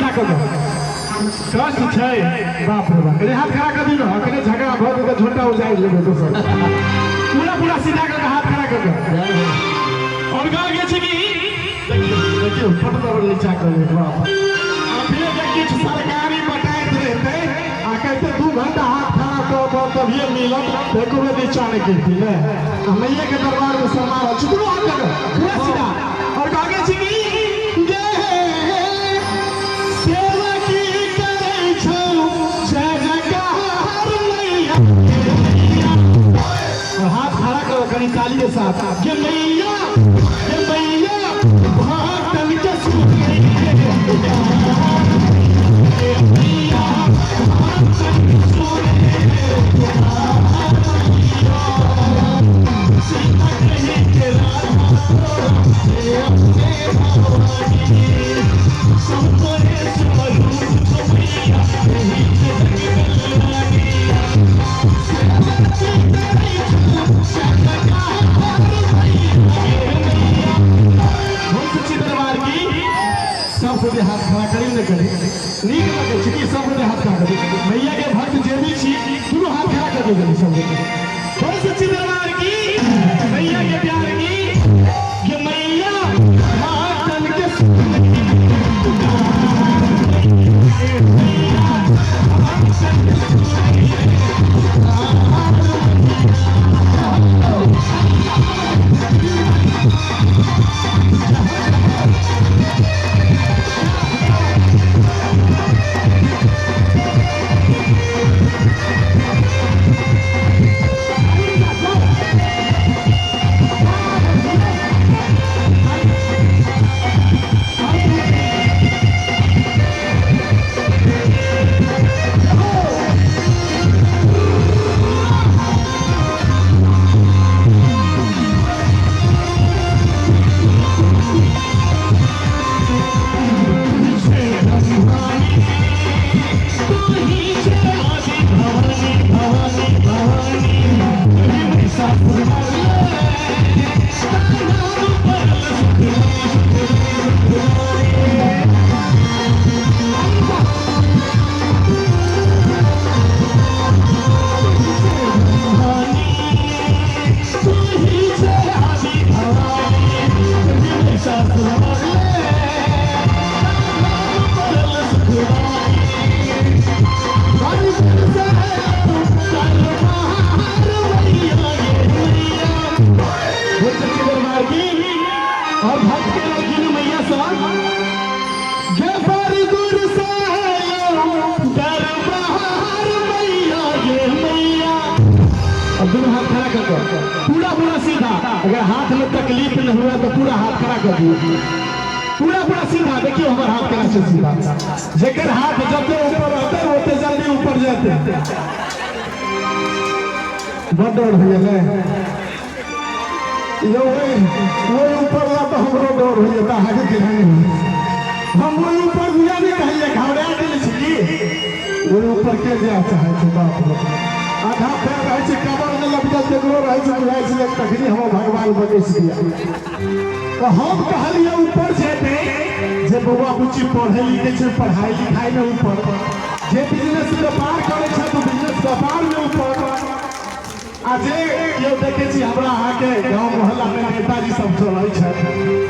खड़ा कऽ दो। कष्ट छै। बाप रे बाप, कनि हाथ खड़ा कऽ दियौ ने, कनि झगड़ा भऽ जेतै, झोंटा उजाड़ि लेबै दोसर। पूरा पूरा सीधा कऽ के हाथ खड़ा कऽ दो। और कहल गेल छै कि देखियौ देखियौ, फट नीचा कऽ लेत बाप। अखने जे किछु सरकारी बटाइत रहतै आ कहते 2 घंटा हाथ खड़ा कऽ कऽ तभिए मिलत, तऽ एको बेर नीचा नहि करती ने। आ मैया के दरबार में शर्मा रहल छी। दुनू हाथ कऽ पूरा सीधा। और कहल गेल छै कि गे सेवकी करै छौ जय जयकार मैया। और हाथ खड़ा करो कनी ताली के साथ के मैया, के मैया भक्तन के सुने, मैया भक्तन के सुने। सीता कहे के राधा अपने भवानी, सब तोरे स्वरूप मैया, एही जग कल्याणी। दरबार की सब गोटे हाथ खड़ा करी ने, करी नीक लगे छै कि सब गोटे हाथ खड़ा करी। मैया के भक्त जे भी छी, दुनू हाथ खड़ा कर दियौ सब गोटे। बोल सच्ची दरबार की, मैया के प्यार की, कि मैया भक्तन के और भक्त के लड़की मैया सब दरबार मैया गे मैया। अब दोनों हाथ खड़ा कर दो पूरा पूरा सीधा। अगर हाथ में तकलीफ नहीं हुआ तो पूरा हाथ खड़ा कर दियो, पूरा पूरा सीधा। देखियो हमारे हाथ केना छै सीधा। जेकर हाथ जते ऊपर रहते ओते जल्दी ऊपर जाते। बड डर होइए ने यो, वही वही ऊपर ला तो हमरो डर होइए, तऽ अहाँके केना नहि होइए? हम ओहि ऊपर बुझा नहि कहलियै, घबरा गेल छी की ओहि ऊपर के जाय चाहै छै? बाप रे, आधा पैर रहै छै कबर मे लपटल जकरो रहै छै, बुझाइ छै तखनी हमर भगवान बकैस दिया। तऽ हम कहलियै ऊपर जेतै जे बौआ बुच्ची पढ़ै लिखै छै, पढ़ाई लिखाई में ऊपर, जे बिजनेस व्यापार करै छै तऽ बिजनेस व्यापार में ऊपर, आ जे केओ देखै छी हमरा अहाँके गाँव मोहल्ला में नेताजी सब चलै छथि।